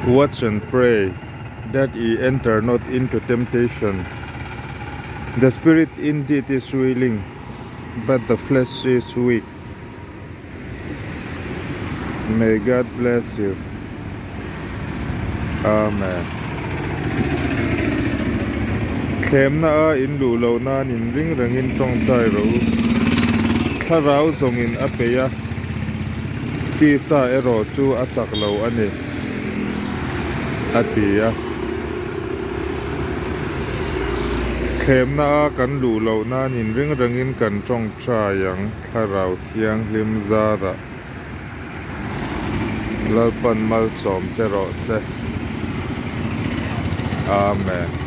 Watch and pray that ye enter not into temptation. The spirit indeed is willing, but the flesh is weak. May God bless you. Amen. Thlemna a in luh loh nan in ring rengin tawngtai rawh u. Thlarau zawngin a peih a, tisa erawh chu a chak lo a ni, a ti a. Thlemna a kan luh loh nan in ring rengin kan tawngtai ang. Thlarau Thianghlim zarah Lalpan malsawm che rawh se. Amen.